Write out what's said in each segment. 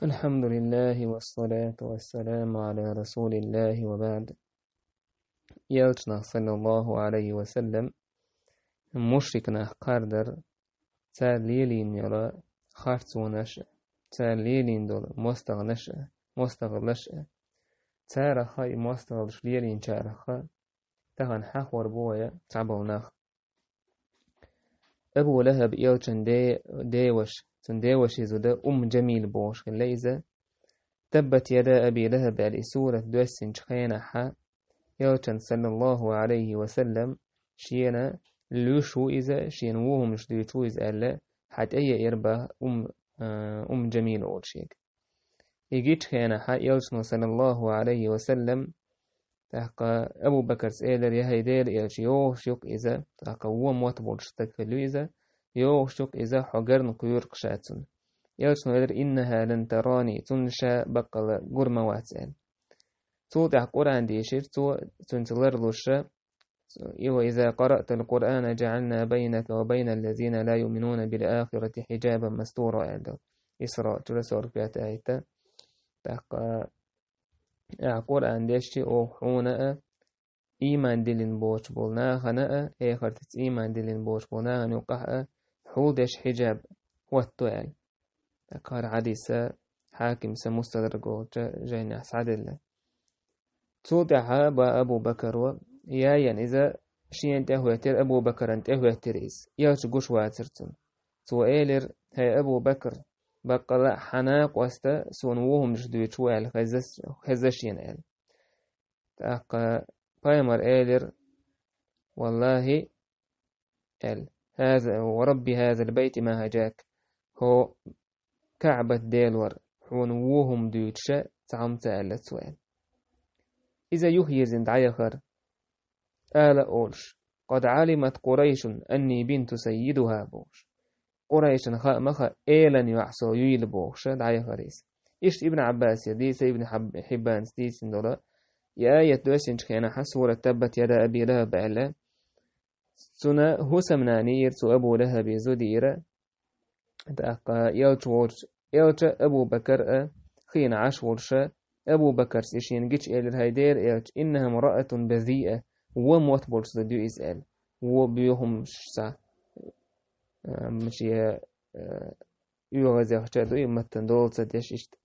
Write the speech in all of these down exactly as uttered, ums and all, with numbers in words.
الحمد لله والصلاة والسلام على رسول الله وبعد. Элчанах, саллаллаху алейхи ва саллям, мушрик нах кхардара, цара лелийна йола харцонаш а, цара лелийна дола мостагӀанаш а, мостагӀалаш а, царах и мостагӀалаш лелийначарах тахана хьахор бу вай цхьабола нах. Абу ЛахӀаб, Элчан де-, деваш, цун деваш иза да, Умм Джамил бохуш хилла иза. «Таббат яда Аби ЛахӀаб» аьлла и сурат доьссинчу хенахьа, Элчан, саллаллаху алейхи ва саллям, шена луьйш ву иза, шена ву хӀуманаш дуьйцуш ву иза аьлла, хьа тӀе еара бах Умм, а, Умм Джамил олу шега. И гича хенахьа Элчано, саллаллаху алейхи ва саллям, тӀаккха Абу Бакарс элира: «Я хӀай Делан Элча, йогӀуш ю-кх иза, тӀаккха вон мотт болуш стаг хилла ю иза, йогӀуш ю-кх иза, хьо гарна кхоьру-кх ша цунна». Элчано элира: «Иннаха лан тарани, цунна ша баккъалла гур ма вац», аьлла. Цул тӀаьхьа Къуръан дийшира цо, цуьнца ларлуш: «И ва иза къараътал Къуръана джаъална байнака ва байнал лазина ла юъминуна бил ахирати хьиджабан мастура», аьлла. Исра чуьра сорок пятая аят. ТӀаккха ахьа Къуръан дешчи, оха хьуна а, ийман диллина боцуш болу нахана а, эхартаца ийман диллина боцуш болу нахана юккъахь а хьулдеш хьиджаб хӀотто аьлла. ТӀаккха хӀара хьадиса Хьакимса Мустадрак олучу жайнехь схьаделла. Цул тӀаьхьа бах Абу Бакаро, яйъина иза шена тӀе а хӀоьттира, Абу Бакаран тӀе а хӀоьттира иза, Элча гуш вацара цунна. Цо элира: «ХӀай Абу Бакр, баккъалла а хьан накъост суна ву хӀуманаш дуьйцуш ву аьлла хеза, хеза шена», аьлла. ТӀаккха пайхамар элира: «Валлахи, — аьлла, — хӀаза, ва Рабби хӀазал байти ма хӀаджак, хӀо Каъбат Делора хьуна ву хӀума дуьйцуш цхьа хӀума ца аьлла цо», аьлла. Иза юхайирзина дӀаяхара, ала а олуш: «Къад Ӏалимат Къурайшун анни бинту саййидуха», бохуш. Къурайшан хаа ма хаьа, элан йоӀ со юйла бохуш дӀаяхара иза. Иштта Ибн Ӏаббаса дийца, Ибн Хьаб-, Хьиббанца дийцина долу, и аят доьссинчу хенахь сурат «Таббат яда Аби ЛахӀаб» аьлла, цуьнан хӀусамнана йира цу Абу ЛахӀаби зуда йира, тӀаккха Элча волчу, Элча Абу Бакар а хиъна Ӏаш волуша, Абу Бакарс и шена гича элира: «ХӀай Делан Элча, иннаха мраатун базиа, вон мотт болчу зуда ю иза», аьлла. Вон боьхамаш цхьа, а, шен, а, оьгӀазехча а ду и маттан дола ца деш иштта.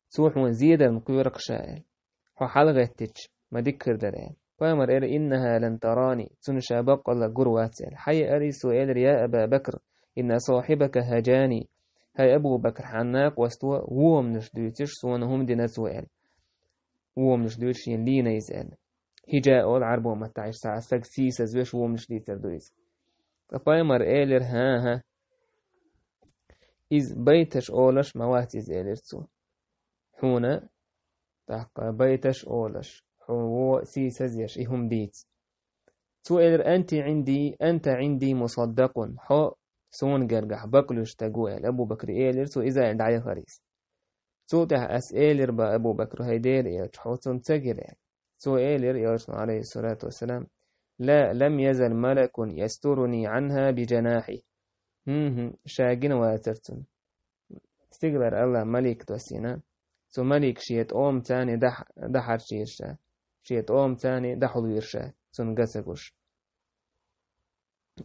«Цо хьуна зедарна кхоьру-кх ша», аьлла. «Хьо хьалагӀеттича, ма дика хир дара», аьлла. Пайхамар элира: «Иннаха лан тарани, цунна ша баккъалла гур вац», аьлла. Хьан яра иза? Цо элира: «Я Аба Бакр, инна сахьибака хӀаджани, хӀай Абу Бакр, хьан накъосто ву хӀуманаш дуьйцуш суна хӀума дина цо», аьлла. Ву хӀуманаш дуьйцуш шена лийна иза аьлла. ХӀиджа олу Ӏарбойн маттахь иштта цхьа стаг сийсазвеш ву хӀуманаш дийцар ду иза. Ткъа пайхамар элира: «ХӀан-хӀа, иза байташ олуш ма вац иза», элира цо. «Хьуна, тӀаккха байташ олуш, хьуна ву сийсазъеш и хӀума дийца». Цо элира: «Анти Ӏинди, анта Ӏинди мусаддакъун, хьо суна гергахь бакълуьйш стаг ву», аьлла. Абу Бакри элира цо иза аьлла дӀаяхара иза. Цул тӀаьхьа ас элира бах Абу Бакра: «ХӀай Делан Элча, хьо цунна ца гира», аьлла. Цо элира Элчано, алейхиссалату вассалам: «Ла, лам язал малакун ястуруни Ӏанха би джанахьи». ХӀун-хӀун, ша гина вацара цунна. Стигалара Аллах малик доссийна. Цу малик шен тӀомаца дахь-, дахьарчийра ша. Шен тӀомаца дахьалвийра ша, цунна ган ца гуш.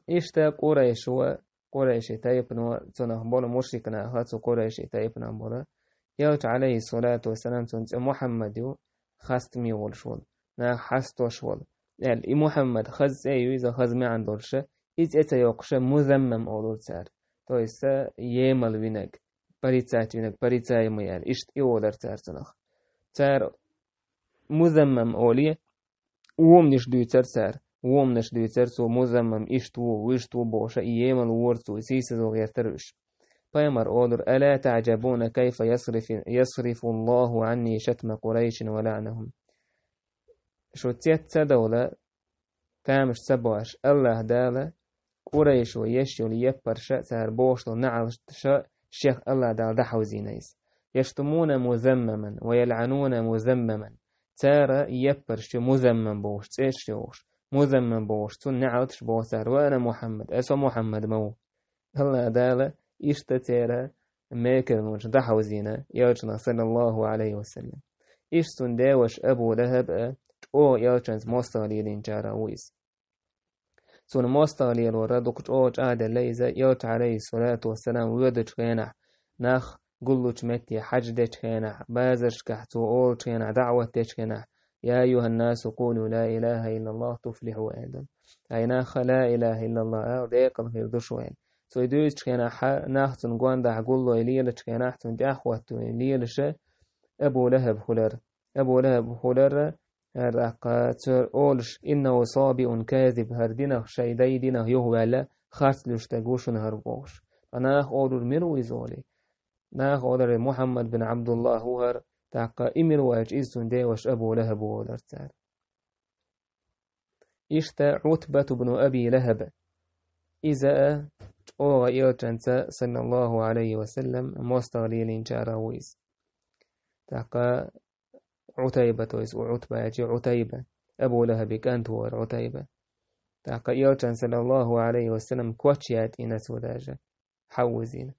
Иштта Къурайшо, Къурайши тайпано, цунах болу мушрик наха, цу Къурайши тайпанах болу, Элча, алейхиссалату вассалам, цунна цӀе Мухьаммад ю, хастаме волуш волу, нах хьастош волу, аьлла. И Мухьаммад хаза цӀе ю, иза хаза маьӀна долуша, и цӀе ца йоккхуша Музаммам олура цара. То есть, са емал винаг, порицать винаг, порицаемый аьлла. Иштта и олура цара цунах. Цара Музаммам олий, ву хӀуманаш дуьйцура цара. Ву хӀуманаш дуьйцура цо, Музаммам иштта ву, вуьшта ву бохуша, и емал вора цо, и сийсазо гӀертара уьш. Пайхамар олура: «Ала таӀжабуна кайфа ясрифи-, ясрифу Аллаху Ӏанни шатма Къурайшин ва лаӀнахум». Шу цец ца довла, тамаш ца бош, Аллах Дала Къурайшо еш йолу яппарша, цара бохуш долу наӀалша шех Аллах Дала дӀахьовзийна иза. «Яштумуна музаммаман ва ялӀануна музаммаман». Цара яппарш ю Музаммам бохуш, цӀераш йохуш, Музаммам бохуш, цунна наӀалташ боху цара: «Ва ана Мухьаммад, аса Мухьаммад ма ву». Аллах Дала иштта церан мекарночу дӀахьовзийна Элчанах, саллаллаху Ӏалайхи ва саллам. Иштта цуьнан деваша Абу ЛахӀаб а чӀогӀа Элчанца мостагӀа лелийначарах ву иза. Цунна мостагӀа лелорах дукха чӀогӀа чӀагӀделла иза, Элча, Ӏалайхиссалату вассалам, воьдучу хенахь, нах гуллучу метте хьаж дечу хенахь, базаршкахь цо олучу хенахь, даӀват дечу хенахь: «Я айюхӀан-насу, къулу ла илахӀа иллаллахӀ туфлихӀу», аьлла. Ай нах, ла илахӀа иллаллахӀ ала, декъала хир ду шу аьлла. Цо и дуьйцучу хенахь, хьа-, нах цунна гондахь гуллой лелачу хенахь, цунна тӀаьхьахӀотталой лелаша Абу ЛахӀаб хуьлура. Абу ЛахӀаб хуьлура, хӀара тӀаккха цо олуш: «ИннахӀу сабиун казиб», хӀара динах, шайн дай динах юхаваьлла, харц луьйш стаг ву шуна хӀара бохуш. Ткъа наха олура: «Мила ву иза?» олий. Наха олура: «Мухьаммад бин Ӏабдуллахь ву хӀара». ТӀаккха и мила ву аьлча, иза цуьнан деваша Абу ЛахӀаб ву олура цара. Иштта Ӏутбату бну Аби ЛахӀаб. Иза а чӀогӀа Элчанца, саллаллаху Ӏалайхи ва саллам, мостагӀа лелийначарах ву иза. ТӀаккха Ӏутайба, то есть у Ӏутба аьлча Ӏутайба, Абу ЛахӀаби кӀант ву хӀара Ӏутайба. ТӀаккха Элчан, саллаллаху Ӏалайхи ва саллам, коч яьтӀийна цо даже. Хьаввазийна.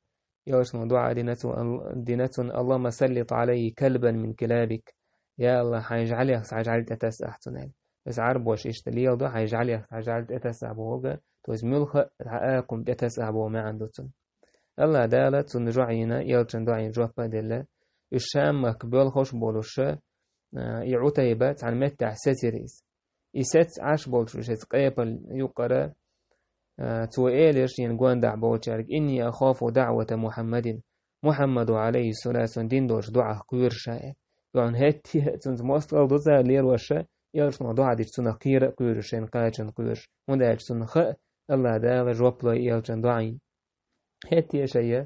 Элчано дуӀа дина цо-, дина цунна: «Аллахумма саллит Ӏалайхи калбан мин килабик». Я АллахӀ, хьайн жӀаьлех цхьа жӀаьла тӀетасса ахь цунна аьлла. Иза Ӏарбоша иштта лело ду, хьайн жӀаьлех цхьа жӀаьла тӀетасса бохург, то есть муьлхха а акхум тӀетасса боху маьӀна ду цунна. АллахӀ Дала цунна жоп йина, Элчан дуӀайна жоп а делла, уьш Шам-махка боьлхуш болуш, а, и Ӏутайба цхьана меттехь сецира иза. И сецца Ӏаш болчу шеца къепал юккъара, а, цо элира шена гондахь болчаьрга: «Инни ахафу даӀвата Мухьаммадин». Мухьаммадо, Ӏалайхиссалату вассалам, дина долчу доӀах кхоьру ша аьлла. Юхьун хӀетте а цуьнца мостагӀалла ду цара лелош, Элчано доӀа дича цунах кхера а кхоьру, шайна кхачанна кхоьру. ХӀунда аьлча цунна хаьа, АллахӀ Дала жоп лой Элчан доӀайна. ХӀетте а шайа,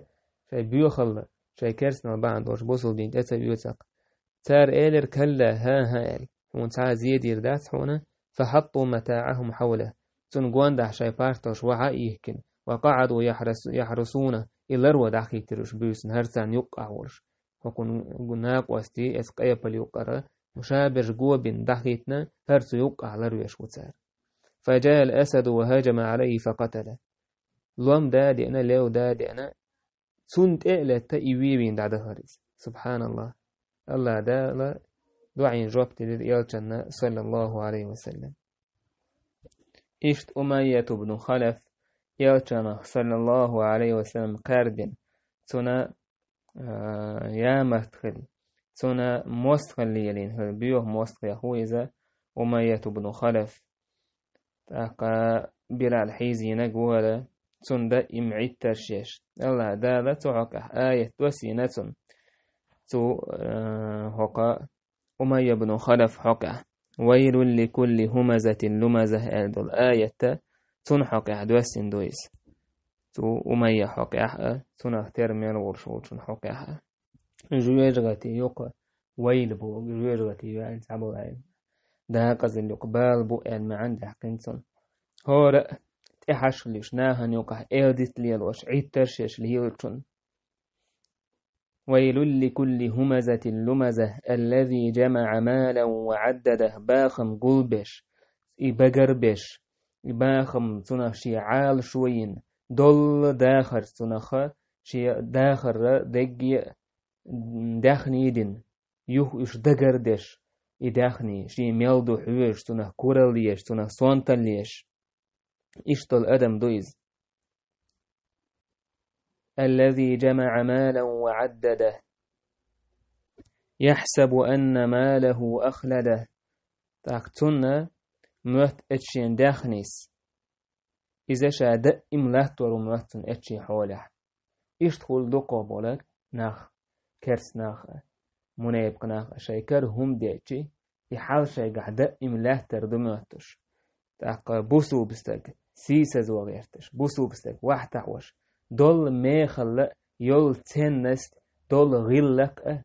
шайн боьхалла, шайн керстанал бахьана долуш бусулба дин тӀе ца оьцу-кх. Цара элира: «Калла, хӀан-хӀа», – аьлла. Хьуна цхьа а зен дийр дац хьуна, «фахатту матаӀахум хьавлаху». Цунна гондахь шайн парталш вахьа а йихкина, «ва къаӀаду яхьрас-, яхьрусуна», и ларво дӀахийтира уьш буьйсанна, хӀара царна юккъахь волуш. ХӀокхунна накъостий эцу къепал юккъара, шаберш го бина дӀахийтина, хӀара цу юккъахь ларвеш ву цара. «Фаджаал асаду ва хӀаджама Ӏалайхи факъатала». Лом да а деана, лев да а деана, цунна тӀе а летта, и вен-вен дӀадахара иза. СубхьаналлахӀ! АллахӀ Дала доӀайна жоп делира Элчанна, саллаллаху Ӏалайхи ва саллам. Иштта Умайяту бну Халаф Элчанах, саллаллаху Ӏалайхи ва саллам, кхаьрдина, цунна, а, ямарт хилла, цунна мостагӀалла лелийна хилла, боьха мостагӀех ву иза, Умайяту бну Халаф. ТӀаккха Билал хьийзийнарг ву хӀара, цунна даим Ӏиттарш еш. АллахӀ Дала цу хьокъехь аят доссийна цунна. Цу, э, хӀокху Умайя бну Халаф хьокъехь: «Вайлул ликулли хӀумазатин лумаза», – аьлла долу аят, цунна хьокъехь доссийна ду иза. Цу Умайя хьокъехь а, цунах тера мел волуш волчун хьокъехь а. Жоьжахати юкъа вайла боху, жоьжахати ваьлла цхьаболу аьлла. Дакъазалла юкъа бала бу аьлла маьӀна даьккхина цунна. ХӀора а тӀехьашха луьйш, нахана юкъахь элдита лелош, Ӏиттарш еш лелачунна. «Вайлул ликулли хӀумазатин лумаза, аллази жамаӀа малан ва Ӏаддада», бахам гулбеш, и багарбеш, и бахам цунах шен Ӏалашо йина, долла дахар цунаха, шен дахарра дегге а даьхний дина, юха уьш дагардеш, и даьхний, шен мел ду хьоьжуш, цунах куралла еш, цунах сонталла еш. Иштта долу адам ду иза. «Аллази жамаӀа малан ва Ӏаддада. Яхьсабу анна малаху ахлада». ТӀаккха цунна моьтту эцу шен даьхнис. Иза ша даим латтор ву моьтту цунна эцу шен хьолехь. Иштта хуьлу дукхахболу нах, керс нах а, мунепакъ нах а, шайн кара хӀума деъчи, и хьал шайгахь даим лаьттар ду моьттуш. ТӀаккха бусулба стаг сийсазо гӀерташ, бусулба стаг вахьтахьош, долла мехалла а, йолу ценность, долу гӀиллакх а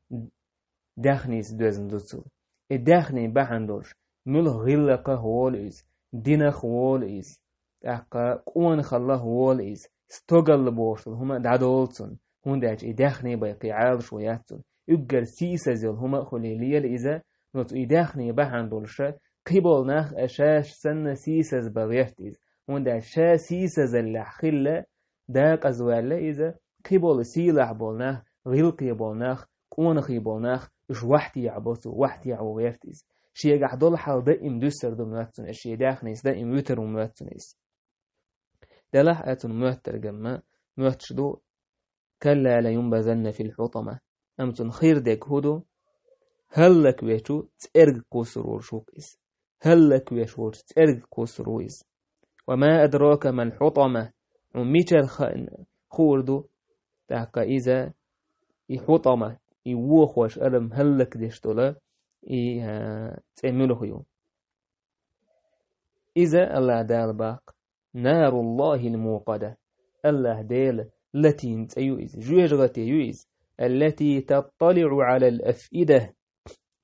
даьхница доьзна ду цо. И даьхни бахьана долуш, муьлха гӀиллакхах волу иза, динах волу иза, тӀаккха къонахаллах волу иза, стогалла бохуш долу хӀума а дӀадолу цунна, хӀунда аьлча и даьхни бен кхин Ӏалашо яц цунна. Уггар сийсаз йолу хӀума а хуьлий лела иза, но цу и даьхни бахьана долуша, кхиболу нах а шаьш санна сийсаз бан гӀерта иза, хӀунда аьлча ша сийсазаллехь хилла, дакъазваьлла иза, кхин болу сийлахь болу нах, гӀиллакхе болу нах, къонахий болу нах, уьш вахьтехь бо цо, вахьтехь ву гӀерта иза. Шегахь долу хьал даим дуьсур ду моьтту цунна, шен даьхнис даим вуьтур ву моьтту цунна иза. Делахь а цунна моьттарг ма моьттуш ду, «كلا لينبذن في الحطمة». Амма цунна хир дерг хӀун ду? ХӀаллаквечу цӀерга кхуссур волуш ву иза. ХӀаллаквеш волчу цӀерга кхуссур ву иза. «وما أدراك ما الحطمة». Хьуна мичара ха-, хуур ду? ТӀаккха иза, и хьутама, и вохош адам хӀаллакдеш долу, и, а, цӀе муьлха ю? Иза, АллахӀ Дала баккха, «نار الله الموقدة». АллахӀ Дела латийна цӀе ю иза, жоьжахати ю иза. «التي تطلع على الأفئدة».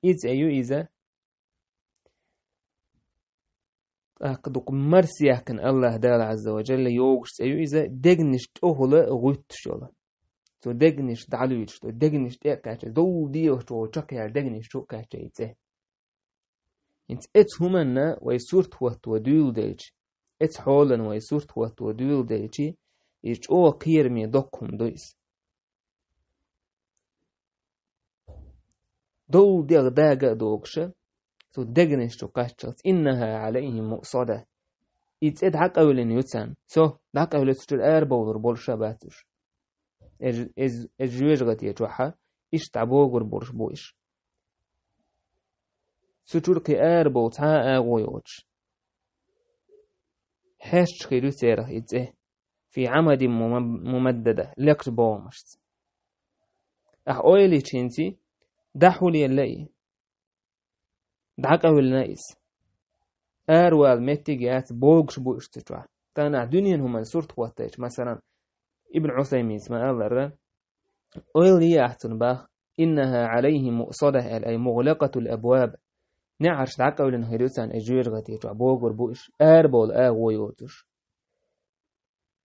И цӀе ю иза. ТӀаккха дукха марсехкина АллахӀ Дала Ӏазза ва Джалла йогуш цӀе ю иза, дегнаш тӀехула гӀуьттуш йолу. Цо дегнаш дӀалуьйтуш ду, дегнаш тӀе а кхаьчча, дов дегӀаш чу чекхъяьлла дегнаш чу а кхаьчча и цӀе. ХӀинца эцу хӀуманна вай сурт хӀотто дуьйладелча, эцу хьолан вай сурт хӀотто дуьйладелчи, иза чӀогӀа кхераме доккха хӀума ду иза. Дов дегӀ дага а догуша, цу дегнаш чу кхаччалц: «إنها عليهم مؤصدة». И цӀе дӀакъевлина ю царна. Со, дӀакъевлина, цу чуьра арабовлур болуш а бац уьш. Эз, эз, эз жоьжахати чохьа, иштта дӀабогур болуш бу уьш. Цу чуьра кхин арабовла цхьа а агӀо йоцуш. Хьаьшча хир ю церах и цӀе. «في عمد مم-، ممددة», лекхачу богӀамашца. Ахьа ойла йича хӀинца, дӀа хӀун лелла и? ДӀакъевлина иза. Аравала меттиг яц, богуш бу уьш цу чохь. Тахана ахь дуьненан хӀуманан сурт хӀоттайча, масалан, Ибн Ӏусайминца ма-аллара, ойла е ахь цунна боху, «إنها عليهم مؤصدة», аьлла, ай, «مغلقة الأبواب». НеӀарш дӀакъевлина хир ю царна, и жоьжахати чохь богур бу уьш, арабовла агӀо йоцуш.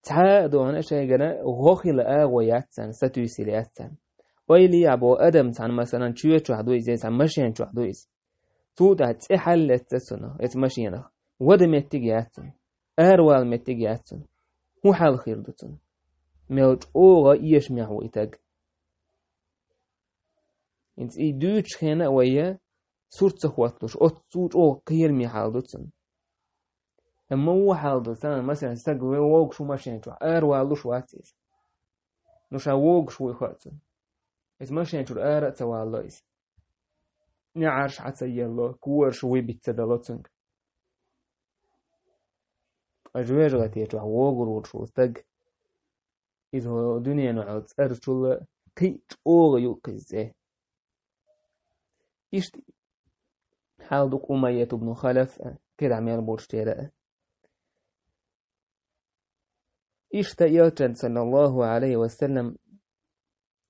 Цхьа а догӀана шайгара гӀо хила агӀо яц царна, сатуьйсийла яц царна. Ойла е ахь боху адам цхьана, масалан, чоь чохь ду иза, я цхьана машен чохь ду иза. Цул тӀаьхьа цӀе хьаллаьцна цунах, эца машенах. Вада меттиг яц цунна. Аравала меттиг яц цунна. ХӀун хьал хир ду цунна? Мел чӀогӀа эшамехь ву и стаг. ХӀинца и дуьйцучу хенахь а вай сурт ца хӀотталуш, оццул чӀогӀа кхераме хьал ду цунна. Амма вон хьал ду царна, масалан, стаг вогуш ву машен чохь, аравалуш вац иза. Ну, ша вогуш вуй хаьа цунна. Иза машен чуьра ара а ца валало иза. НеӀарш хьа ца елло, кораш вуй биц ца дало цуьнга. Ткъа жоьжахати чохь вогур волуш ву стаг. Иза хӀокху дуьненахь цӀарчул кхин а чӀогӀа ю кхин цӀе. Иштта хьал ду Умайят ибн Халаф, кхидӀа мел болчу тӀера а. Иштта Элчан, саллаллаху Ӏалайхи ва саллам,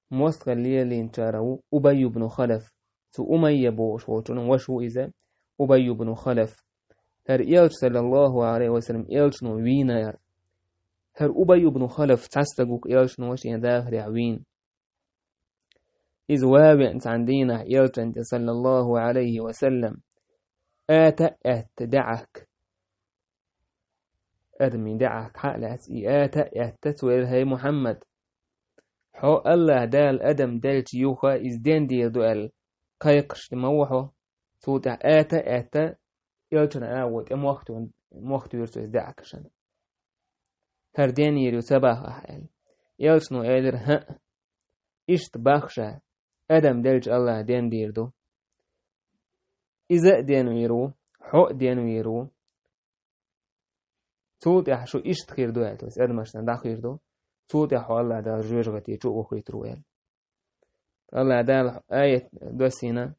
мостагӀалла лелийначарах ву Убай ибн Халаф. Цу Умайя бохуш волчун ваша ву иза, Убай ибн Халаф. ХӀара Элча, саллаллаху Ӏалайхи ва саллам, Элчано вийна яра. ХӀара Убай ибн Халаф цхьа стаг ву-кх Элчано шен дахарехь вийна. Иза ван веана цхьана дийнахь Элчан тӀе, саллаллаху Ӏалайхи ва саллам, ата а аьтта даьӀахк. Адамийн даьӀахк хьа а лаьцна, и ата а аьтта, цо элира: «ХӀай Мухьаммад, хьо АллахӀ Дала адам делча юха иза дендийр ду», аьлла, кхайкхаш тӀе ма ву хьо. Цул тӀаьхьа ата а аьтта, Элчан агӀо тӀе мохтуьйра, мохтуьйра цо иза даьӀахкашна. «ХӀара дендийр ю, ца боху ахь», аьлла. Элчано элира: «ХӀаъ, иштта боху ша, адам делча АллахӀа дендийр ду. Иза а денвийр ву, хьо а денвийр ву. Цул тӀаьхьа шу иштта хир ду», аьлла, то есть адамашна дӀахир ду. «Цул тӀаьхьа хьо АллахӀ Дала жоьжахати чу а вохуьйтур ву», аьлла. АллахӀ Дала аят доссийна: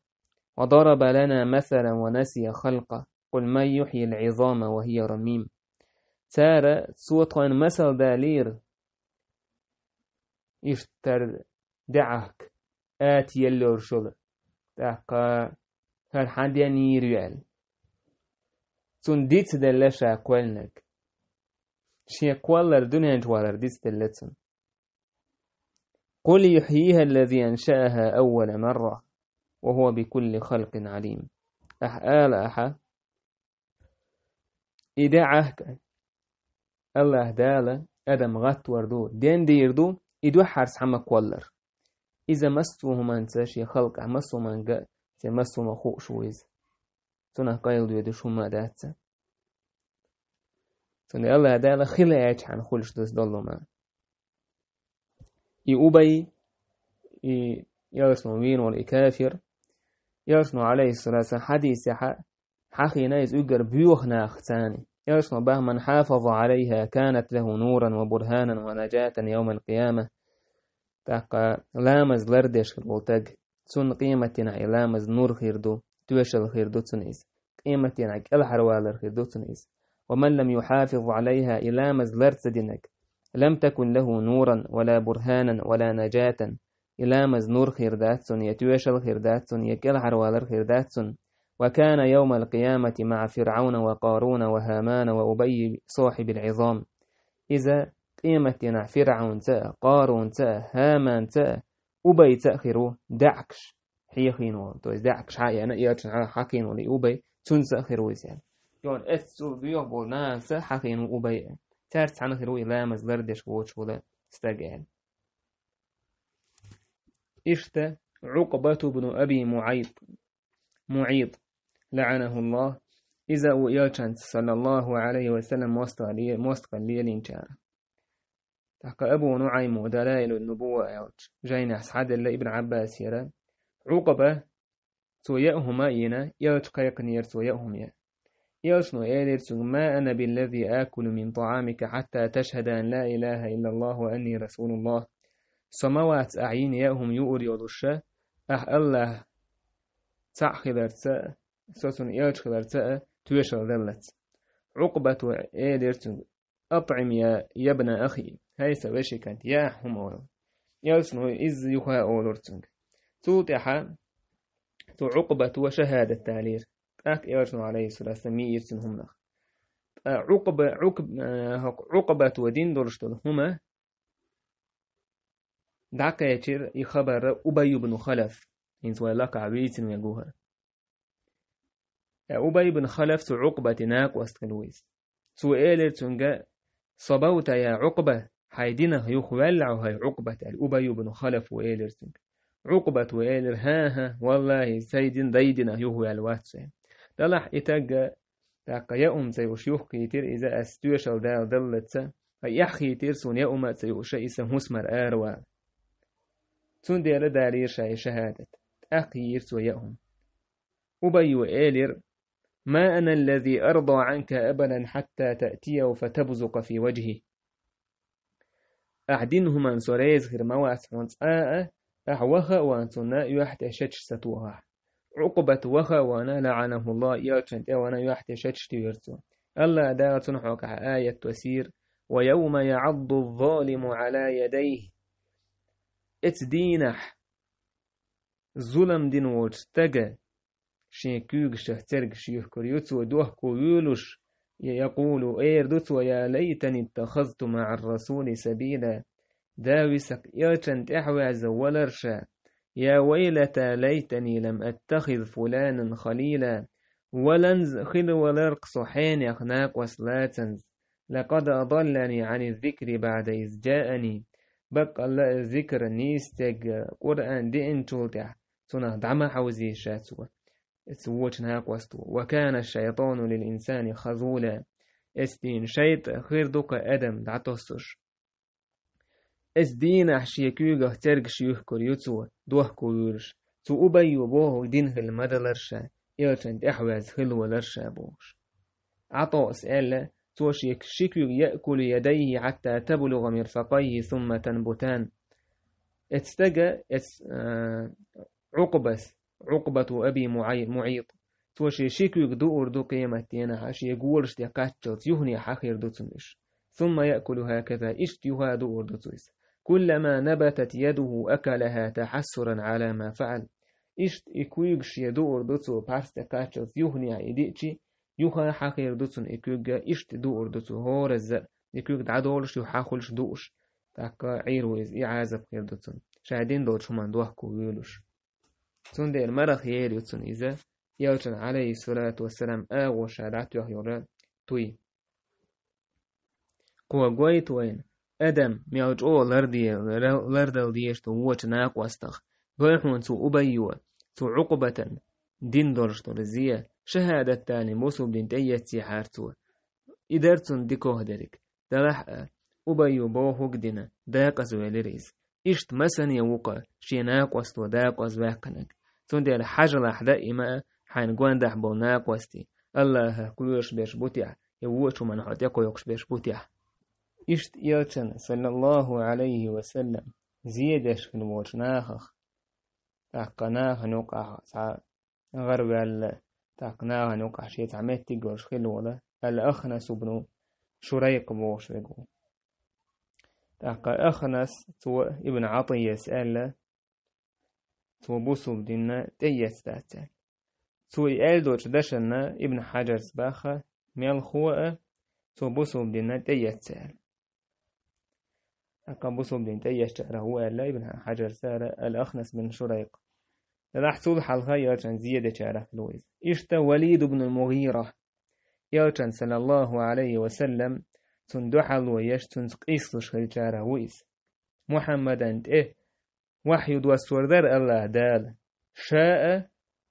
«وضرب لنا مثلا ونسي خلقه قل من يحيي العظام وهي رميم». Цара, цо тхойна масал далийра, иштта хӀара даьӀахк ата елла йолуш йолу, тӀаккха хӀара хьан дендийр ю аьлла. Цунна дицделла ша кхоьллинарг. Шен кхоллар, дуьнен чу валар дицделла цунна. «قل يحييها الذي أنشأها أول مرة وهو بكل خلق عليم». Ахьа ала ахьа, и даьӀахк АллахӀ Дала адам гӀаттор ду, дендийр ду, И дуьххьара цхьа ма кхоллар. Иза массо а хӀуманца шен халкъахь, массо а хӀуманга, церан массо а хӀума хууш ву иза. Цунах къайладоьдуш хӀума а дац. Цундела Аллах Дала хила аьлчхьана хуьлуш ду иза доллума. И Убай, и элчано вийна волу и кафир, элчано, алейхиссалату вассалам, хьадисехь хьахийна иза уггар боьха нах царна. Элчано боху: «Ман хьафаза алейха, канат лаху нуран ва бурханан ва наджатан яумал къияма». ТӀаккха ламаз лардеш хир волу стаг, цунна къематдийнахь и ламаз нур хир ду, тоьшалла хир ду цунна иза. Къематдийнахь кӀелхьарвалар хир ду цунна иза. «Ва ман лам юхьафиз алейха», и ламаз лар ца динарг, «лам такун лаху нуран, ва ла бурханан, ва ла наджатан». И ламаз нур хир дац цунна, я тоьшалла хир дац цунна, я кӀелхьарвалар хир дац цунна. «Ва кана яумал къиямати маъа Фиръауна ва Къаруна ва Хамана ва Убайи сахьибил Ӏизам». Иза къематдийнахь Фиръаунца а, Къарунца а, Хаманца а, Убайца а хир ву даьӀахкаш хьехийна волу, то есть даьӀахкаш хьаеана, элчана хьа-, хьахийна волу и Убай, цунца а хир ву иза аьлла. Йона эццул боьха болу нахаца а хьахийна ву Убай аьлла. Цаьрца цхьаьна хир ву и ламаз лардеш воцуш волу стаг аьлла. Иштта Ӏукъбату бну Аби МуӀайт, МуӀайт, лаӀанахуллах, иза а ву элчанца, саллаллаху Ӏалайхи ва саллам, мостагӀа ле-, мостагӀалла лелийначарах. ТӀаккха Абу НуӀайма Далаилун Нубувва аьллачу жайнехь схьаделла Ибн Ӏаббасера, Ӏукъба, цо яа хӀума а йина, элча кхайкхинера цо яа хӀума яа. Элчано элира цуьнга: «Ма ана биллази акулу мин таӀамика хьатта ташхьада ан ла илаха иллаллаху ва анни расулуллах». Со ма вац ахь йина яа хӀума юур йолуш, ахь Аллах цхьаъ хиларца а, со цуьнан элча хиларца а тоьшалла даллалц. Ӏукъбата элира цуьнга: «АтӀӀим я, ябна ахи, хӀай сан вешин кӀант, яа хӀума», олу. Элчано иза юха олура цуьнга. Цул тӀаьхьа цу Ӏукъбата шахӀадат далийра. ТӀаккха элчано, Ӏалайхиссалату вассалам, йийра цуьнан хӀуманах. Ткъа Ӏукъба-, Ӏукъ-, а, хӀокху Ӏукъбата дина долуш долу хӀума дӀакхечира и хабар Убай ибн Халаф, хӀинца вай лакхахь вийцина вегахь. Ткъа Убай ибн Халаф цу Ӏукъбатан накъост хилла ву иза. Цо элира цуьнга: «Сабавта я Ӏукъба, хьайн динах юхаваьлла хьо, хӀай Ӏукъбат», аьлла, Убай ибн Халафа элира цуьнга. Ӏукъбата элира: «ХӀан-хӀа, валлахӀи, сайн дин, дай динах юхаваьлла вац со». Делахь и стаг тӀаккха яа хӀума ца юуш юхахийтира иза, ас тоьшалла дала даллалц, ткъа эхь хийтира суна яа хӀума а ца юуш, и сан хӀусамара аравала. Цундела далийра ша и шахӀадат. ТӀаккха йийра цо яа хӀума. Убайо элира: «Ма ана аллази арда Ӏанка абадан хьатта таътияху фатабзукъа фи важхи». Ахь дина хӀуманна со реза хир ма вац хьуна цкъа а, ахь ваха а ван цунна юьхь тӀе шачаш ца тохахь. Ӏукъбат ваха а ван, лаӀанахуллах, элчанна тӀе а ван юьхь тӀе шачаш туьйхира цо. Аллах Дала цунна хьокъехь аят тосийра: «Ва явма яӀадду ззалиму Ӏала ядайхи». Эцу дийнахь зулам дина волчу стага шен куьйгашах цергаш юьхкур ю цо, дохко вуьйлуш, я якъулу, эр ду цо: «Я лайтани иттахазту маӀар расули сабила». Да висакх, элчанна тӀаьхьаваьзза валар ша. «Я вайлата лайтани лам аттахиз фуланан халила». Валанза хила валарх со хьенех накъост лацанза. «Лакъад адаллани Ӏани ззикри баӀда из джаани». Баккъалла а зикр, нийса стегга, Къуръан деъначул тӀаьхьа цунах дӀа ма хьовзийша цо, эцу вочу накъосто. «Ва кана шайтану лил инсани хазула». Эцу дийнахь шайтӀа хир ду-кх адам дӀатоссуш. Эцу дийнахь шен куьйгах цергаш юьхкур ю цо, дохко вуьйлуш. Цу Убайо бохург дина хила ма далар ша, элчанна тӀаьхьаваьзза хила валар ша бохуш. ӀатӀас аьлла, цо шен ши куьг: «Яъкулу ядайхи хьатта таблугӀа мирфакъайхи сумма танбутан». Эцу стага, эцу, а, Ӏукъбас, Ӏукъбату Аби МуӀай-, МуӀайт, цо шен ши куьг дуур ду къематдийнахь, шен голаш тӀе кхаччалц юхане хьахир ду цунна уьш. Сумма яъкулу хӀаказа, иштта юха а дуур ду цо иза. «Куллама набатат ядуху акалахӀа тахьассуран Ӏала ма фаӀал». Иштта и куьйгаш шен дуур ду цо, пхьарс тӀе кхаччалц юханехьа и диъчи, юха а хьахир ду цунна и куьг, иштта дуур ду цо хӀоразза а, и куьг дӀадолуш, юха хьахуьлуш, дууш. ТӀаккха Ӏийр ву иза, и Ӏазап хир ду цунна, ша дина долчу хӀуманна дохко вуьйлуш. Цундела марха ера ю цунна иза, элчанан, Ӏалайхиссалату вассалам, агӀо ша дӀатоьхна йолу туй. Кхо гойту вайна, адам мел чӀогӀа ларде-, лардала дезаш ду вочу накъостах. Гой хьуна цу Убайо, цу Ӏукъбатан дина долуш долу зе, шахӀадат далийна бусулба дин тӀеэццехьара цо. И дара цунна дикох дерг. Делахь а, Убайо бохург дина, декъаза велира иза. Иштта масане ву-кха шен накъосто декъаза ваьккхинарг. Цундела хьажалахь даима а хьайна гондахь болу накъостий, Аллахах кхоьруш берш бу техьа, я вочу хӀуманна хьо тӀекхойкхуш берш бу техьа. Иштта элчан, саллаллаху Ӏалайхи ва саллам, зе деш хила волчу нахах, тӀаккха нахана юкъахь цхьа гӀараваьлла, тӀаккха нахана юкъахь шен цхьа меттиг йолуш хила волу Ал-Ахнас ибн Шурайкъ бохуш верг ву. ТӀаккха Ахнас, цо Ибн Ӏатийяс аьлла, цо бусулба динна тӀеэцна дац аьлла. Цо и аьлла долчу дашанна Ибн Хьаджарс баха, мелхо а, цо бусулба динна тӀеэцна аьлла. ТӀаккха бусулба дин тӀеэцначарах ву аьлла Ибн Хьаджарс ара Ал-Ахнас бин Шурайкъ. Делахь цул хьалха элчан зе дечарах хила ву иза. Иштта Валид ибн Мугъира, элчан, саллаллаху Ӏалайхи ва саллам, цунна дуьхьало еш, цуьнца къийсалуш хилчарах ву иза. Мухьаммадан тӀе вахью доссор дара Аллаха Дала. Ша а,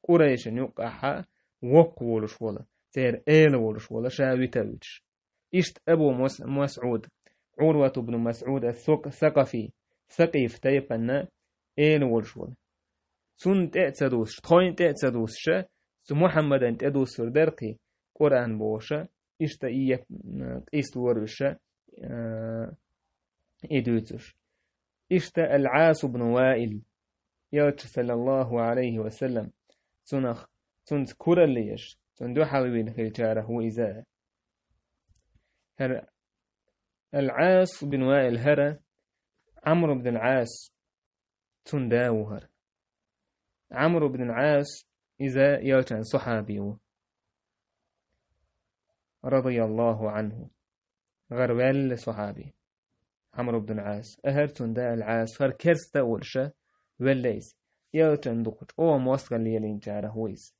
Къурайшан юккъахьа воккха волуш волу, церан эла волуш волу, ша вита а вуьтуш. Иштта Абу Мас-, МасӀуд, Ӏурват ибн МасӀуд ас-Сакъ-, Сакъафи, Сакъиф тайпанна эла волуш волу. Цунна тӀе а ца дуссуш, тхойна тӀе а ца дуссуша, цу Мухьаммадан тӀе дуссур дара кхи, Къуръан бохуша, иштта и еп-, м, къийса лоруша, а, и дуьйцуш. Иштта Ал-Ӏас ибн Ваил, элча, саллаллаху Ӏалайхи ва саллам, цунах, цунца куралла еш, цунна дуьхьал вийна хилчарах ву иза. ХӀара Ал-Ӏас бин Ваил хӀара Ӏамр бин Ӏас, цунна да ву хӀара. Ӏамр бин Ӏас, иза элчан сахьаби ву. Радияллаху Ӏанху. ГӀараваьлла сахьаби. Ӏамр бин Ӏас. Ахар цунна да Ал-Ӏас, хӀара керста а волуша, велла иза. Элчан дукха чӀогӀа мостагӀалла лелийначарах ву иза.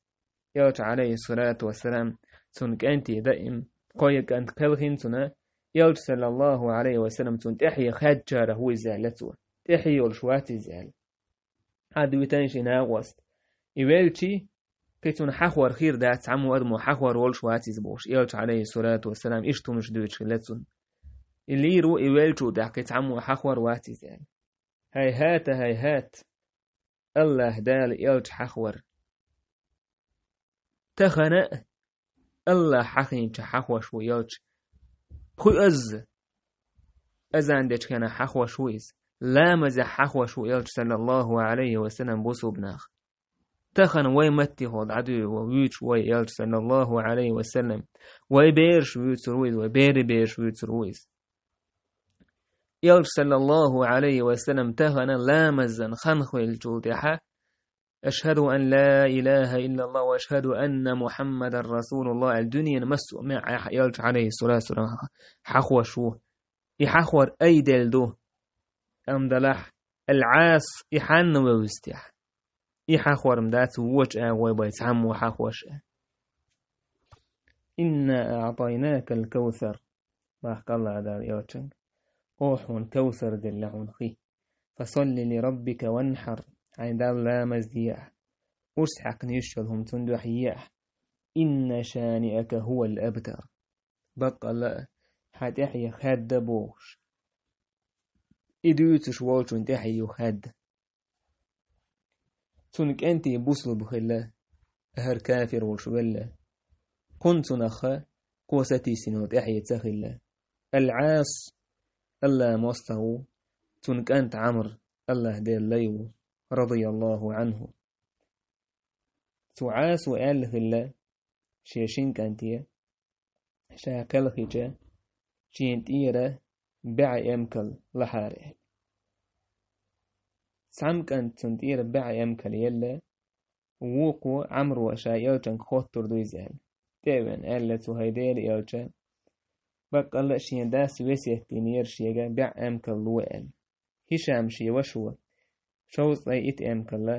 Элча, Ӏалайхиссалату вассалам, цунна кӀанте даим, кхо я кӀант кхелхина цунна, Элча, саллаллаху Ӏалайхи ва саллам, цунна тӀаьхье хаьддачарах ву иза аьлла цо. ТӀаьхье йолуш вац иза аьлла. Хьан дуьйтан ши накъост. И велчи, кхин цунна хьахор хир дац, цхьаммо адамо хьахор волуш вац иза бохуш, Элча, Ӏалайхиссалату вассалам, иштта хӀумаш дуьйцуш хилла цунна. И лийр ву, и велчул тӀаьхьа кхин цхьаммо хьахор вац иза аьлла. ХӀайхӀата, хӀайхӀат! Аллаха Дала Элча хьахвар. Тахана а Аллаха хьахийнача хьахваш ву Элча. Пхи азза азан дечу хенахь хьахваш ву иза. Ламазехь хьахваш ву Элча, саллаллаху Ӏалайхи ва саллам, бусулба нах. Тахана вай маттехула дӀадуьйгӀо вуьйцуш вай Элча, саллаллаху Ӏалайхи ва саллам. Вай бераш вуьйцур ву иза, вай берийн бераш вуьйцур ву иза. Элча, саллаллаху Ӏалайхи ва саллам, тахана ламазан хан хилчул тӀаьхьа, «Ашхаду ан ла илаха иллаллах ва ашхаду анна Мухаммадан расулуллах», аьлла, дуьненан массо а маьӀӀехь Элча, Ӏалайхиссалату вассалам, хьахваш ву. И хьахвар айделла ду. Амма делахь, Ал-Ӏас, и хьанна вевза техьа? И хьахвар-м дац вочу агӀой бай цхьаммо хьахваш а. «Инна аӀтайнакал кавсар», боху Аллаха Дала Элчанга. Оха хьуна кавсар делла хьуна хи. «Фасалли ли раббика ванхьар», хьайн Далла ламаз де ахь. Урс хьаькхна йиш йолу хӀума цунна дуьхьа е ахь. «Инна шаниака хӀувал абтар». Баккъалла а, хьан тӀаьхье хаьдда бохуш. И дуьйцуш волчун тӀаьхье ю хаьдда. Цунна кӀентий бусулба хилла, ахар кафир волуш велла. Кхунна цунах кхо сатийсино тӀаьхье ца хилла. Ал-Ӏас, Аллаха мостагӀа ву, цунна кӀант Ӏамр, Аллаха Делан лай ву, радияллаху Ӏанху. Цу Ӏасо аьлла хилла шен шин кӀанте, ша кхелхича, шена тӀера бӀе эмкал лахьара аьлла. Цхьамма кӀанта цунна тӀера бӀе эмкал елла, вукхо Ӏамро ша Элчанга хоттур ду иза аьлла. ТӀе а веана аьлла цо: «ХӀай Делан Элча, баккъалла а шен дас весет динера шега бӀе эмкал ло», аьлла. Хишам шен вашо, шовзткъе итт эмкалла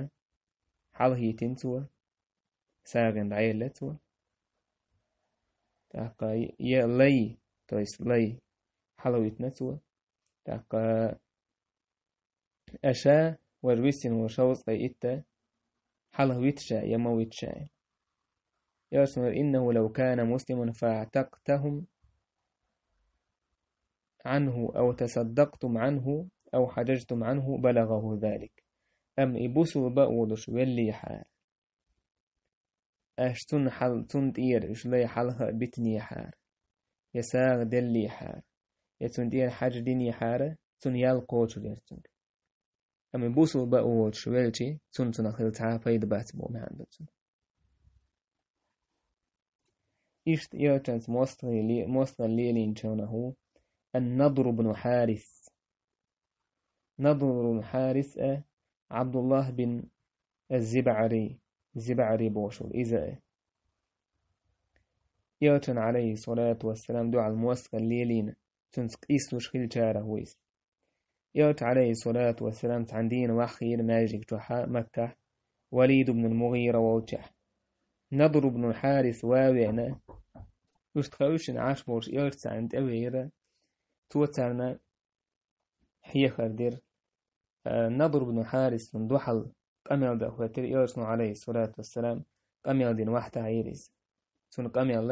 хьалахӀиттина цо, сагӀина дӀаелла цо. ТӀаккха я лай, то есть лай, хьалахӀиттина цо. ТӀаккха аша вара висина вара шовзткъе итт, хьалха виташа я ма виташа. Элчано: «إنه لو كان مسلما فاعتقتهم عنه أو تصدقتم عنه أو حججتم عنه بلغه ذلك». Амма и бусулба а волуш веллехьара, аш цунна хьал-, цунна тӀера уьш лай хьалха а битинехьара, я сагӀа деллехьара, я цунна тӀера хьаж динехьара, цунна ял кхочур яра цуьнга. Амма бусулба а волуш велча, цунна цунах хила цхьа а пайда бац боху маьӀна ду цуьнан. Иштта элчанца мостагӀий ле-, мостагӀалла лелийначунах ву Ан-Надр бну Хьарис. Надр бну Хьарис а, Ӏабдуллахь бин ЗибӀари, ЗибӀари бохуш волу иза а. Элчан, Ӏалайхиссалату вассалам, дуьхьал мостагӀалла лелийна, цуьнца къийсалуш хиллачарах ву иза. Элча, Ӏалайхиссалату вассалам, цхьана дийна ваххийра маьждиг чохь а Маккахь, Валид ибн ал-МугӀира волчохь. Надр ибн Хьарис ван а веана, уьш тхан уьшина Ӏаш болуш элча царна тӀевеара, цо царна хьехар дира. Э, Надр ибн Хьарис цунна дуьхьал къамел дан хӀоьттира, элчано, Ӏалайхиссалату вассалам, къамел дина вахьтахьийра иза. Цунна къамел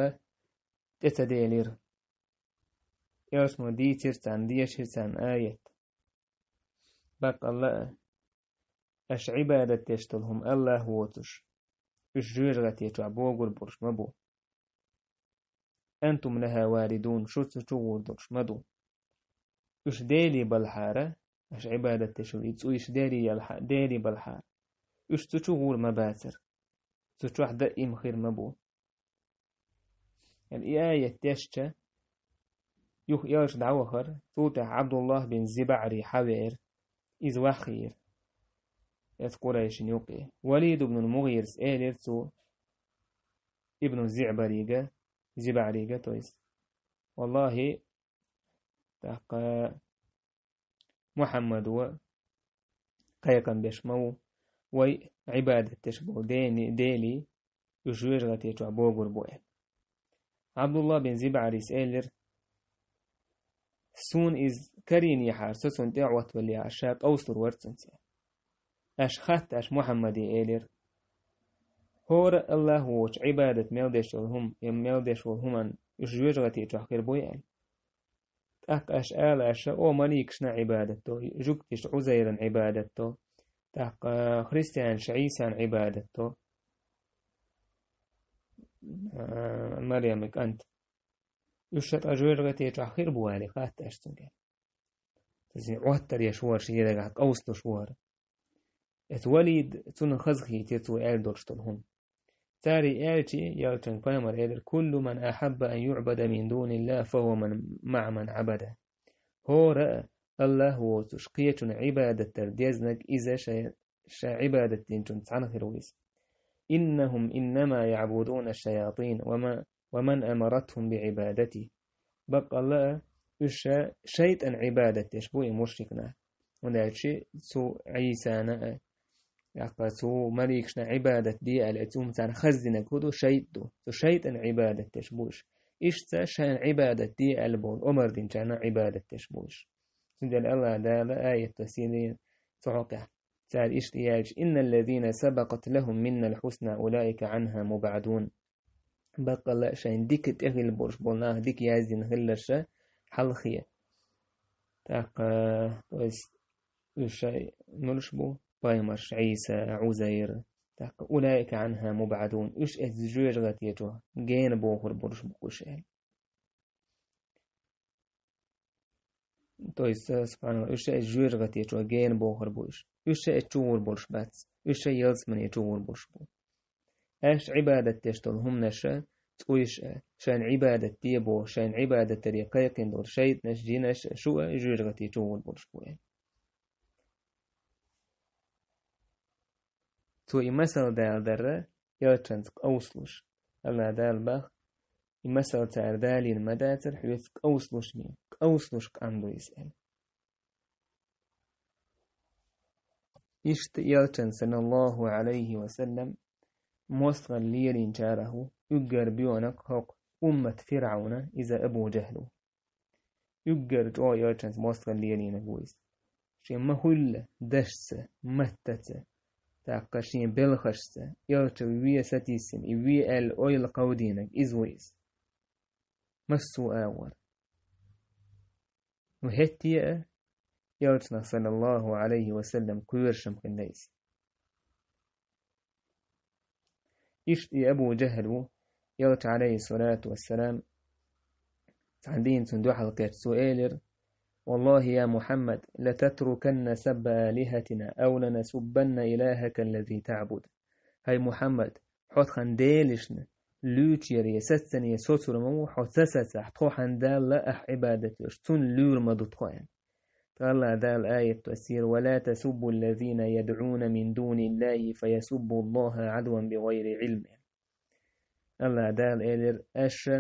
тӀе ца делира. Элчано дийцира царна, дешира царна аят. Баккъалла а, аша Ӏибадат деш долу хӀума АллахӀ воцуш, уьш жоьжахате чохь богур болуш ма бу. «Антум лаха варидун», шу цу чу гӀур долуш ма ду. Уьш Деле балхьара, аша Ӏибадат деш долу и цӀуйш Деле ялха-, Деле балхьара, уьш цу чу гӀур ма бацара. Цу чохь даим хир ма бу. И аят дешча, юха элча дӀавахара, цул тӀаьхьа Ӏабдуллахь бин ЗибӀари хьавеара, иза ваххийра. Эцу Къурайшин юкъе. Валид ибн МугӀирас элира цо, ибн ЗиӀбарига, ЗибӀарига, то есть: «Валлахи, тӀаккха Мухьаммад ву, кхайкхам беш ма ву, вай Ӏибадат деш болу дени-, Деле, уьш жоьжахате чохь богур бу», — аьлла. Ӏабдулла бин ЗибӀарис элира: «Суна иза карийнехьара, со цунна тӀе а Ӏоттавеллехьара, ша къовсалур вара цуьнца». Аша хатта аша Мухьаммаде элира: «ХӀора АллахӀ воцуш Ӏибадат мел деш долу хӀума, я мел деш волу хӀуманна уьш жоьжахате чохь хир буй?» — аьлла. ТӀаккха аша ала аша: «О, маликашна Ӏибадат до, жуьгтиша Ӏузайран Ӏибадат до, тӀаккха христианаш Ӏийсан Ӏибадат до, а, Марьяман кӀант. Уьш ша тӀаккха жоьжахате чохь хир бу вали хатта аша цуьнга?» Иза Ӏоттар еш вара, шен дагахь къовсалуш вара. Эцу Валид цунна хазахийтира цо аьлла долуш долу хӀума. Цара и аьлча, ялчанга пайхамар элира: «Куллу ман ахьабба ан юъбада мин дунилла, фахуа ман, маъа ман Ӏабада». ХӀора а АллахӀ воцуш кхечунна Ӏибадат дар дезнарг иза шай-, ша Ӏибадат динчунна цхьаьна хир ву иза. «Иннахум иннама яъбудуна шаятин ва ма-, ва ман амаратхум би Ӏибадати». Баккъалла а, уьш ша шайтӀан Ӏибадат деш бу и мушрикнах. ХӀунда аьлча цу Ӏийсана а, яккха цу маликашна Ӏибадат де аьлла, цу хӀума царна хаздинарг хӀун ду? ШайтӀа ду. Цу шайтӀан Ӏибадат деш бу уьш. Иштта шайна Ӏибадат де аьлла болу омар динчарна Ӏибадат деш бу уьш. Цундела АллахӀ Дала аят доссийна цу хьокъехь. Цара иштта аьлча: «Инна ллазина сабакъат лахум миннал хьусна улаика Ӏанха мубъадун». Баккъалла а шайна дика тӀехилла болуш болу нах дика яздина хилларша хьалхе. ТӀаккха, то есть, уьш шай муьлш бу? Пайхамарш Ӏийса, Ӏузайр. ТӀаккха: «Улаика Ӏанха мубъадун». Уьш эцу жоьжахате чу гена бохур болуш бу уьш аьлла. То есть, э, субханаллах, уьш ша эцу жоьжахате чу гена бохур бу уьш. Уьш ша эцу чу гӀур болуш бац. Уьш ша ялсамане чу гӀур болуш бу. Аша Ӏибадат деш долу хӀуманаша, цӀуйш а, шайна Ӏибадат де боху, шайна Ӏибадат даре кхайкхина долу шайтӀанаш, жинаш а, шу а жоьжахате чу гӀур болуш бу аьлла. Цо и масал дала дара, элчанца къовсалуш. АллахӀ Дала бах, и масал цара далийна ма дацара, хьоьца къовсалуш ме, къовсалуш къам ду иза аьлла. Иштта элчан, саллаллаху Ӏалайхи ва саллам, мостагӀалла лелийначарах ву, уггар боьаниг хӀокху уммат ФирӀавна, иза Абу Жахьл ву. Уггар чӀогӀа элчанца мостагӀалла лелийнарг ву иза. Шен ма-хуьллу дашца, маттаца, тӀаккха шен белхашца, элча ве сатийсина, и ве аьлла ойла кховдийнарг иза ву иза. Массо а агӀор. Ну, хӀетте а, элчанах, саллаллаху Ӏалайхи ва саллам, кхоьруш-м хилла иза. Иштта и Абу Джахьл ву, элча, Ӏалайхи салату ва салам, цхьана дийнахь цунна дуьхьал кхетта, цо элира: «Валлахи, я Мухьаммад, лататруканна сабба алихатина, ав ланасуббанна илахака аллази таъбуд». ХӀай Мухьаммад, хьо тхан делашна луьйчуьра я сацане соцур ма ву хьо, ца сацахь, тхо хьан Далла ахь Ӏибадат йолуш, цунна луьйр ма ду тхо, аьлла. ТӀаккха АллахӀ Дала аят доссийра: «Ва ла тасуббу аллазина ядӀуна мин дуниллахи фа ясуббу Аллаха Ӏадван бигайри Ӏилм». АллахӀ Дала элира: аша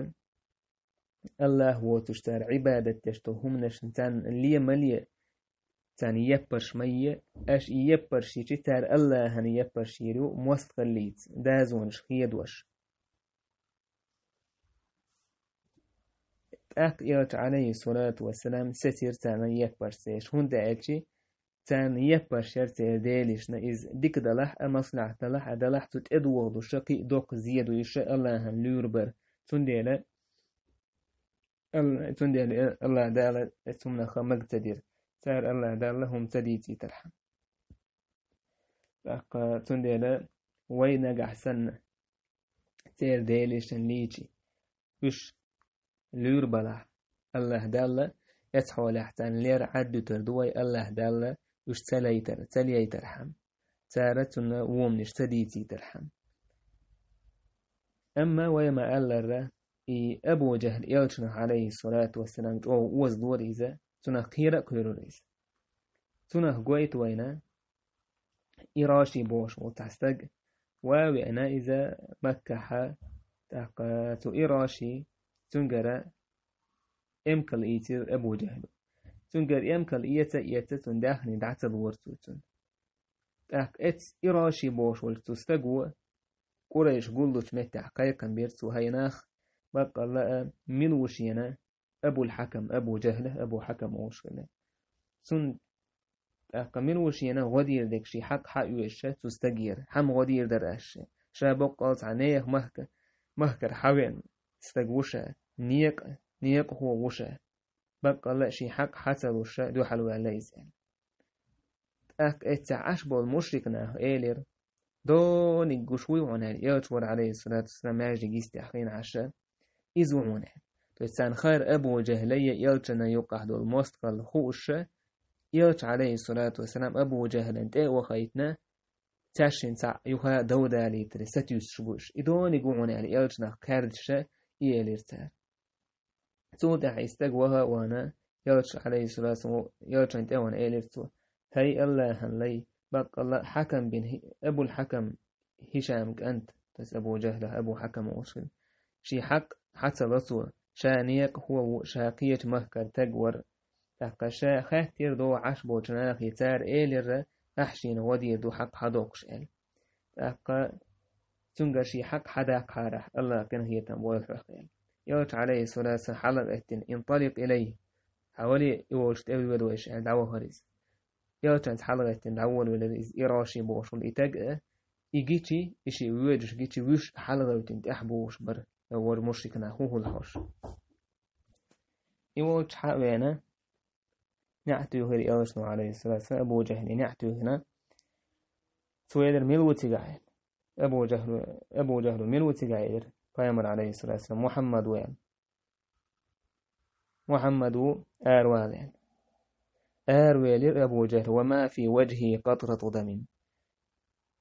АллахӀ воцуш цара Ӏибадат деш долу хӀуманашна царна ле ма ле, царна яппарш ма е, аша и яппарш йичи, цара АллахӀана яппарш йийр ю, мостагӀаллица, дозанаш хедош. ТӀаккха элча, Ӏалайхи салату ва салам, сецира царна яппарш ца еш, хӀунда аьлча царна яппарш яра церан делашна, иза дика далахь а, маслахьат далахь а, далахь цу тӀедогӀуш а, кхин а доккха зе ду уьш а АллахӀана луьйр бар. Цундела, Ал-, цундела АллахӀ Дала оцу хӀуманах мага ца дира. Цара АллахӀ Далла хӀума ца дийцийтархьама. ТӀаккха цундела вай нагахь санна церан делашна лийчи, уьш луьйр балахь, АллахӀ Далла эцхьолехь царна лер Ӏаддуьтур ду вай, АллахӀ Далла уьш ца лайтар, ца лейтархьама, цара цунна воманаш ца дийцийтархьама. Амма вай ма-аллара, и Абу Джахьл элчанах, Ӏалайхи салату ва салам, чӀогӀа озалора иза, цунах кхера а кхоьрура иза. Цунах гойту вайна Ираши бохуш волу цхьа стаг, ван а веана иза Маккахьа, тӀаккха цу Ираши цуьнгара эмкал ийцира Абу Джахьлу. Цуьнгара эмкал эца а эца, цунна даьхни дӀа ца лора цо цунна. ТӀаккха эцу Ираши бохуш волчу цу стаго Къурайш гуллучу меттехь кхайкхам бира цо: «ХӀай нах, баккъалла а, мила ву шена Абул-Хьакам, Абу Джахьла, Абу Хьакам олуш хилла. Цунна тӀаккха мила ву шена гӀо дийр дерг, шен хьакъ хьаоьшу ша цу стагера, хьан гӀо дийр дара аш ша? Ша боккъал цхьа нехан махка-, махкара хьавеана стаг ву ша, некъа, некъахо ву ша. Баккъалла а шен хьакъ хьа ца луш ша дуьхьал ваьлла иза», — аьлла. ТӀаккха эццехь Ӏаш болу мушрик наха элира: «Дониг гуш вуй хьуна», — аьлла, элча вара, Ӏалайхи салату вассалам, маьждиг йистехь хиъна Ӏаш, иза ву хьуна аьлла. То есть царна хаьара Абу Джахьла я элчанна юккъахь долу мостагӀалла хууш ша, элча, Ӏалайхи салату вассалам, Абу Джахьлана тӀе а вахийтина, цаьршинна цхьаъ юха а дов далийтаре сатуьйсуш гуш. И дониг ву хьуна аьлла, элчанах кхаьрдаш ша, и элира цара. Цул тӀаьхьа и стаг ваха а вахана, элча, Ӏалайхи салату вассалам, элчанна тӀе а вахана элира цо: «ХӀай АллахӀан лай, баккъалла а Хьакам бин Хи-, Абул-Хьакам Хишам кӀант, тас Абу Джахьлах Абу Хьакам олуш хилла. Шен хьакъ хьа ца ло цо, ша некъахо ву, ша кхечу махкара стаг вара. ТӀаккха ша хаьттира догӀу Ӏаш болчу нахе, цара элира, ахь шена гӀо дийр ду хьакъ хьа доккхуш», — аьлла. ТӀаккха цуьнгара шен хьакъ хьа даккхарахь, АллахӀ къинхетам бойла хьох аьлла. Элча, Ӏалайхи салату вассалам, хьалха гӀеттина: «Инталикъ илайхи, хьан вали и волчу тӀе вуьйла вайша», — аьлла, дӀавахара иза. Элчанца хьалха гӀеттина дӀаволавелира иза, Ираши бохуш волу и стаг а, и гичи, и шиъ воьдуш гичи, вуьш хьалагӀевттина тӀаьхьа бухуш бара, вара мушрик нах хӀун хуьлу хьожуш. И волчу хьа а веана, неӀ туьйхира элчано, Ӏалайхи салату вассалам, Абу Джахьле неӀ туьйхина, цо элира: «Мила ву цигахь?» — аьлла. Абу Джахьлу, Абу Джахьлу: «Мила ву цигахь?» — элира Пайхамар, Ӏалайхи салату вассалам. «Мухьаммад ву», — аьлла. «Мухьаммад ву, аравала», — аьлла. Аравелира Абу Джахьл: «Ва ма фи ваджхи къатрату дамин».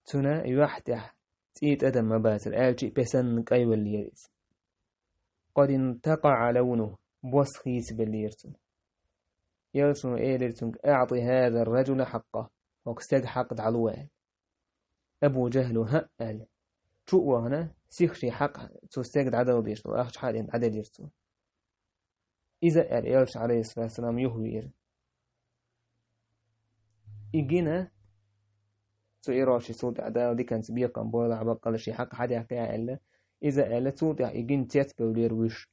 Цуьнан юьхь тӀехь цӀий тӀадам ма бацара, аьлча а пе санна кӀайвеллера иза. «Къад интакъаӀа лавнуху», бос хийцабеллера цуьнан. Элчано элира цуьнга: «АӀти хӀаза ар-раджула хьакъкъаху», хӀокху стеган хьакъ дӀало аьлла. Абу Джахьлу: «ХӀаъ», — аьлла. Чу а вахана, сиха шен хьакъ цу стеган дӀадала дезаш долу ахча хьа а дина дӀаделира цо. Иза а аьлла, элча, Ӏалайхи салату вассалам, юхавеара. И гина, цу Ираши цул тӀаьхьа Дала диканца бекхам бойла ахь, баккъалла шен хьакъ хьадаьккхи ахь аьлла, иза а аьлла, цул тӀаьхьа и гина цецбевллера вуьш,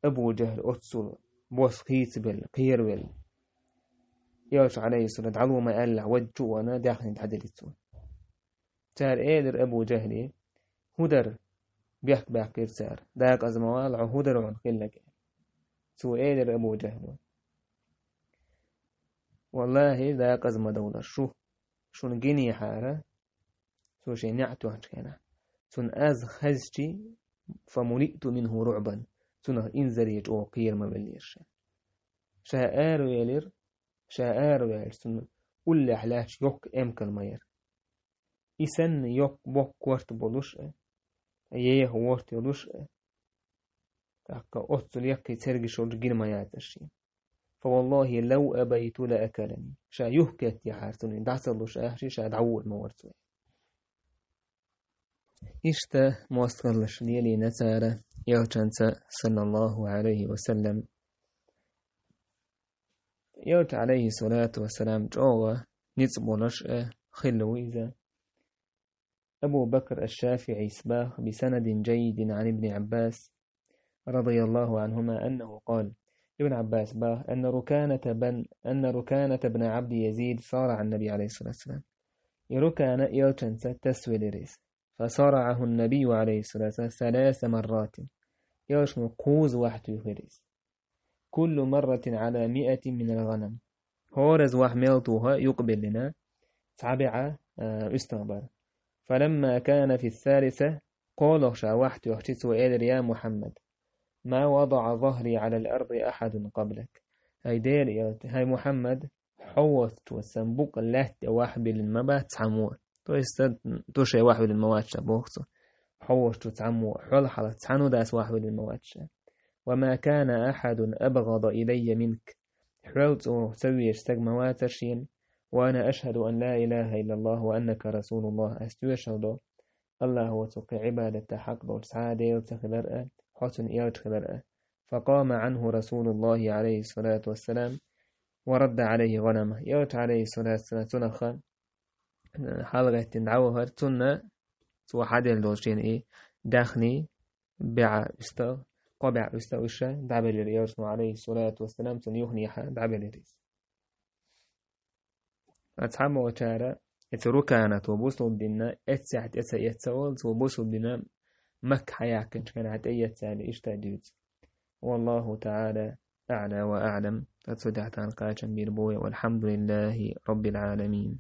Абу Джахьл оццул бос хийцабелла, кхеравелла. Элча, Ӏалайхи ссалам, дӀало ма аьллехь, ваьдда чу а вахана, даьхни дӀаделира цо. Цара элира Абу Джахьле: «ХӀун дара?» — бехк баьккхира цара. «Дакъаза ма вала хьо, хӀун дара хьуна хилларг?» — аьлла. Цо элира Абу Джахьло: «Валлахьи, дакъаза ма довла шу. Шуна гинехьара, цо шен неӀ тоьхначу хенахь, цунна аз хезчи, фамулиъту минху руӀбан, цунах инзаре чӀогӀа кхера ма веллера ша. Ша аравелира, ша араваьлча, цунна уллехь лаьтташ йоккха эмкал ма яра. И санна йоккха боккха корта болуш а, еха ворта йолуш а, тӀаккха оццул яккхий цергаш йолуш гина ма яцара шена. Фа валлахьи, лав абайту ла акалани. Ша юхкеттехьара цунна дӀа ца луш ахча, ша дӀавоьду ма вара цо». Иштта мостагӀаллаш лелийна цара Элчанца, саллаллаху Ӏалайхи ва саллам. Элча, Ӏалайхи ссалату вассалам, чӀогӀа ницкъ болуш а хилла ву иза. Абу Бакр аш-ШафиӀийс баха: بسند جيد عن ابن عباس رضي الله عنهما أنه قال. Ибн Ӏаббаса баха: أن ركانة بن، أن ركانة بن عبد يزيد صارع النبي عليه الصلاة والسلام. И Рукана Элчанца тасвелира иза. فصرعه النبي عليه الصلاة والسلام ثلاث مرات. Элчано кхузза вахь туьйхира иза. كل مرة على مائة من الغنم. ХӀораза вахь мел туху юкъабиллина, цхьа бӀе, а, уьстагӀ бара. فلما كان في الثالثة, кхоалгӀа ша вахь тоьхча, цо элира: يا محمد، ما وضع ظهري على الأرض أحد قبلك. ХӀай Делан элча, хӀай Мухьаммад, хьо воцчо сан букъ лаьтта тӀе вахь биллина ма бац цхьаммо. То есть, ца-, тушай вахь биллина ма вац ша боху цо. Хьо воцчо цхьаммо, хьол хьалха цхьанна а дас вахь биллина ма вац ша. وما كان أحد أبغض إلي منك. Хьол цӀа ца везаш стаг ма вацара шена. وأنا أشهد أن لا إله إلا الله وأنك رسول الله. Ас тоьшалла до, АллахӀ воцург кхин Ӏибадатта хьакъ долуш цхьа а Дела ца хилар а, хьо цуьнан элча хилар а. فقام عنه رسول الله عليه الصلاة والسلام ورد عليه غنمه. Элча, Ӏалайхи ссалату вассалам, цунах, э, хьалагӀеттина дӀавахара, цунна цо хьаделла долу шена и даьхни бӀе уьстагӀ, кхо бӀе уьстагӀ уьш дӀабелира Элчано, Ӏалайхи ссалату вассалам, цунна юханехьа дӀабелира иза. Ткъа цхьамогӀачара, и цу Руканато бусулба динна эццехь тӀе ца эцна волу, цо бусулба динна Макка хьаяьккхинчу хенахь тӀеэцна аьлла, иштта дуьйцу. والله تعالى أعلى وأعلم. Ткъа цу тӀехь тахана кхачам бийр бу вай. والحمد لله رب العالمين.